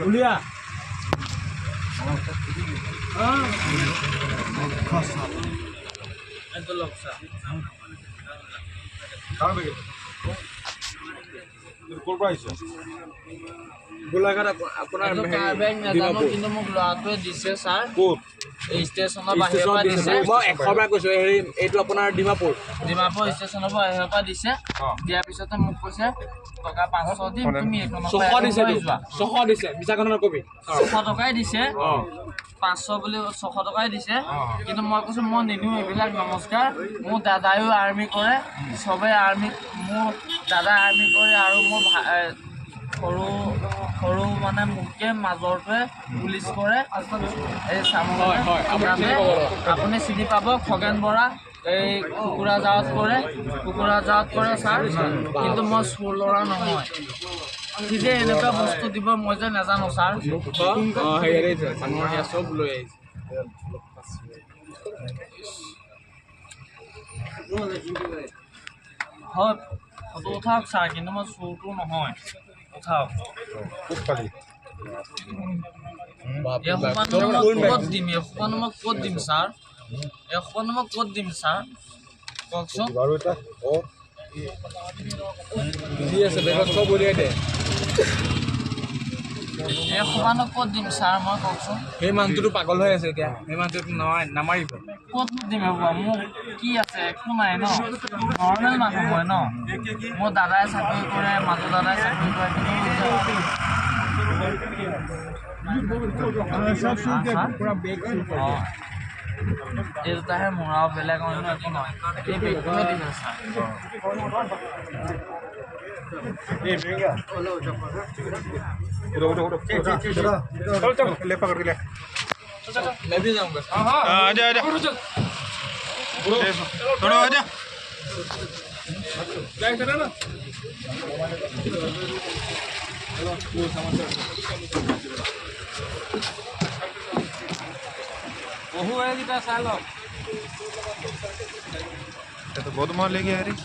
উলিয়া গোলাঘাট আপোনাৰ কিন্তু মোক ল'ৰাটোৱে দিছে ছাৰ। ষ্টেচনৰ বাহিৰৰ পৰা দিছে। মই 100 বাৰ কৈছোঁ, হেৰি এইটো আপোনাৰ ডিমাপুৰ, ডিমাপুৰ ষ্টেচনৰ পৰা বাহিৰৰ পৰা দিছে। দিয়াৰ পিছতে মোক কৈছে টকা 500 দিম, তুমি এইখনৰ 600 দিছে, 600 দিছে, মিছা কথা নকবি। 600 টকাই দিছে, 500 বুলি 600 টকাই দিছে। কিন্তু মই কৈছোঁ মই নিদিওঁ এইবিলাক, নমস্কাৰ। মোৰ দাদায়ো আৰ্মি কৰে, চবেই আৰ্মি, মোৰ দাদা আৰ্মি কৰে আৰু মোৰ সৰু সৰু মানে মোতকৈ মাজৰটোৱে পুলিচ কৰে। এই আপুনি চিনি পাব খগেন বৰা, এই কুকুৰাঝাৰত কৰে, কুকুৰাঝাৰত কৰে ছাৰ। কিন্তু মই চোৰ ল'ৰা নহয়, সি যে এনেকুৱা বস্তু দিব মই যে নাজানো ছাৰ। হয় ফটো উঠাওক ছাৰ, কিন্তু মই চোৰটো নহয়। উঠাওক। ক'ত দিম এসোপানো, মই ক'ত দিম ছাৰ? এসোপানো মই ক'ত দিম ছাৰ, কওকচোন। যি আছে বেগত চব উলিয়াই দে। এসোপানো ক'ত দিম ছাৰ মই, কওকচোন। সেই মানুহটোতো পাগল হৈ আছে এতিয়া, সেই মানুহটোক নামাৰিব। ক'ত দিম এসোপা? মোৰ কি আছে? একো নাই ন, নৰ্মেল মানুহ মই ন। মোৰ দাদাই চাকৰি কৰে, মাজু দাদাই চাকৰি কৰে, কিন্তু এই দুটাহে মোৰ, আৰু বেলেগ অন্য একো নহয়। এই বেগটোহে দিছে ছাৰ। ले पकड़ के ले। मैं भी जाऊंगा। आजा आजा, थोड़ा आजा। বহু है साल तो बहुत माल लेके आ रही।